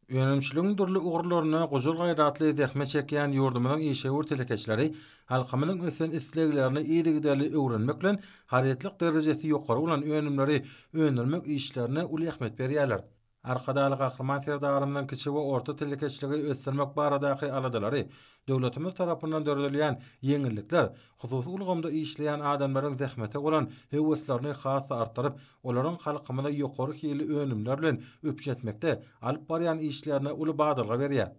Önümçiligiň dürli ugurlarynda gujur-gaýratly zähmet çekýän ýurdumyzyň işewür telekeçileri halkymyzyň ösen isleglerini yzygiderli öwrenmek bilen, harytlyk derejesi ýokary bolan önümleri öndürmek işlerine uly ähmiýet berýärler. Arkadagly Gahryman Serdarymyzyň kiçi we orta telekeçiligi ösdürmek baradaky aladalary, döwletimiz tarapyndan döredilýän ýeňillikler hususy ulgamda işleýän adamlaryň zähmete bolan höweslerini has-da artdyryp, olaryň halkymyzy ýokary hilli önümler bilen üpjün etmekde alyp barýan işlerine uly badalga berýär.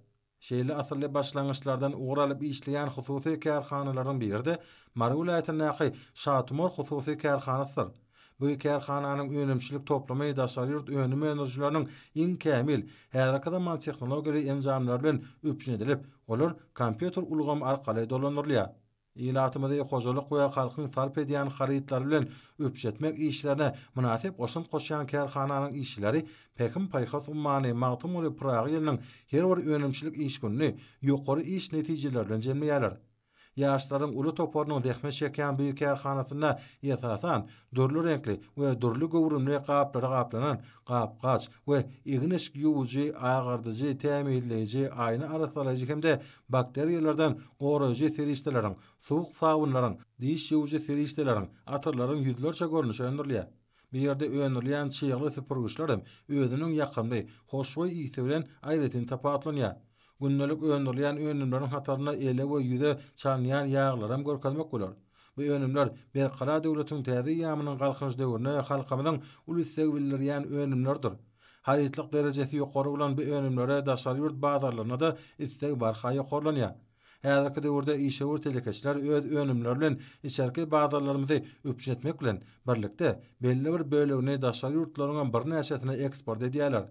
Şeýle asylly başlangyçlardan ugur alyp işleýän hususy kärhanalaryň biri-de Mary welaýatyndaky Şatumar hususy kärhanasydyr. Bu kärhananyň önümçilik toplumy daşary ýurt önüm öndürijileriniň iň kämil, häzirki zaman tehnologiýaly enjamlary bilen üpjün edilip, olar kompýuter ulgamy arkaly dolandyrylýar. Ilatymyzy hojalyk we halkyň sarp edýän harytlary bilen üpjün etmek işlerine mynasyp goşant goşýan kärhananyň işçileri Pähim-paýhas ummany Magtymguly Pyragy ýylynyň her bir önümçilik iş gününi ýokary iş netijeleri bilen jemleýärler. Ýaşlaryň uly toparynyň zähmet çekýän bu kärhanasynda esasan dürli reňkli we dürli göwrümli gaplara gaplanan gap-gaç we egin-eşik ýuwujy, agardyjy, tämizleýji, aýna arassalaýjy hem-de bakteriýalardan goraýjy serişdeleriň, suwuk sabynlaryň, diş ýuwujy serişdeleriň, atyrlaryň ýüzlerçe görnüşi öndürilýär. Bu ýerde öndürilýän çygly süpürgiçler hem özüniň ýakymly, hoşboý ysy bilen aýratyn tapawutlanýar. Gündelik öndürilýän önümleriň hatarynda ele we ýüze çalynýan ýaglaram görkezmek bolar. Bu önümler Berkarar döwletiň täze eýýamynyň Galkynyş döwründe halkymyzyň uly isleg bildirýän önümleridir. Harytlyk derejesi ýokary bolan bu önümlere daşary ýurt bazarlarynda-da isleg barha ýokarlanýar. Häzirki döwürde işewür telekeçiler öz önümleri bilen içerki bazarlarymyzy üpjün etmek bilen birlikde, belli bir bölegini daşary ýurtlaryňam birnäçesine eksport edýärler.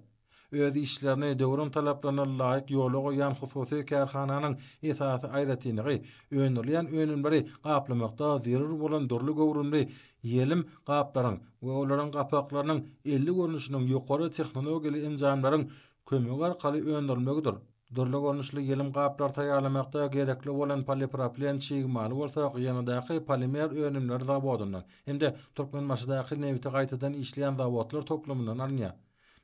Öz işlerini döwrüň talaplaryna laýyk ýola goýýan hususy kärhananyň esasy aýratynlygy, öndürilýän önümleri gaplamakda zerur bolan dürli göwrümli ýelim gaplaryň we olaryň gapaklarynyň 50 görnüşiniň ýokary tehnologiýaly enjamlaryň kömegi arkaly öndürilmegidir. Dürli görnüşli ýelim gaplary taýýarlamakda gerekli bolan polipropilen çig maly bolsa Gyýanadaky polimer önümleri zawodyndan hem-de Türkmenbaşydaky nebiti gaýtadan işleýän zawodlar toplumyndan alynýar.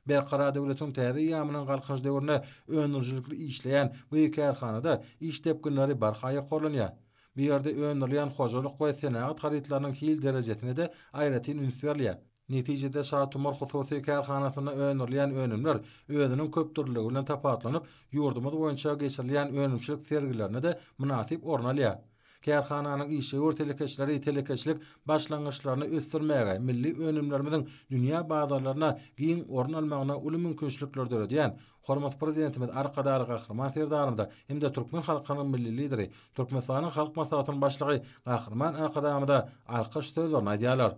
Berkarar döwletiň täze eýýamynyň Galkynyş döwründe öndürijilikli işleýän bu kärhanada iş depginleri barha ýokarlanýar. Bu ýerde öndürilýän hojalyk we senagat harytlarynyň hil derejesine-de aýratyn üns berilýär. Netijede Şatumar hususy kärhanasynda öndürilýän önümler özüniň köpdürlüligi bilen tapawutlanyp, ýurdumyz boýunça geçirilýän önümçilik sergilerinde-de mynasyp orun alýar. Kärhananyň işewür telekeçileri telekeçilik başlangyçlaryny ösdürmäge, milli önümlerimiziň dünýä bazarlarynda giň orun almagyna uly mümkinçilikleri döredýän hormatly Prezidentimiz Arkadagly Gahryman Serdarymyza hem-de türkmen halkynyň Milli Lideri, Türkmenistanyň Halk Maslahatynyň Başlygy Gahryman Arkadagymyza alkyş sözlerini aýdýarlar.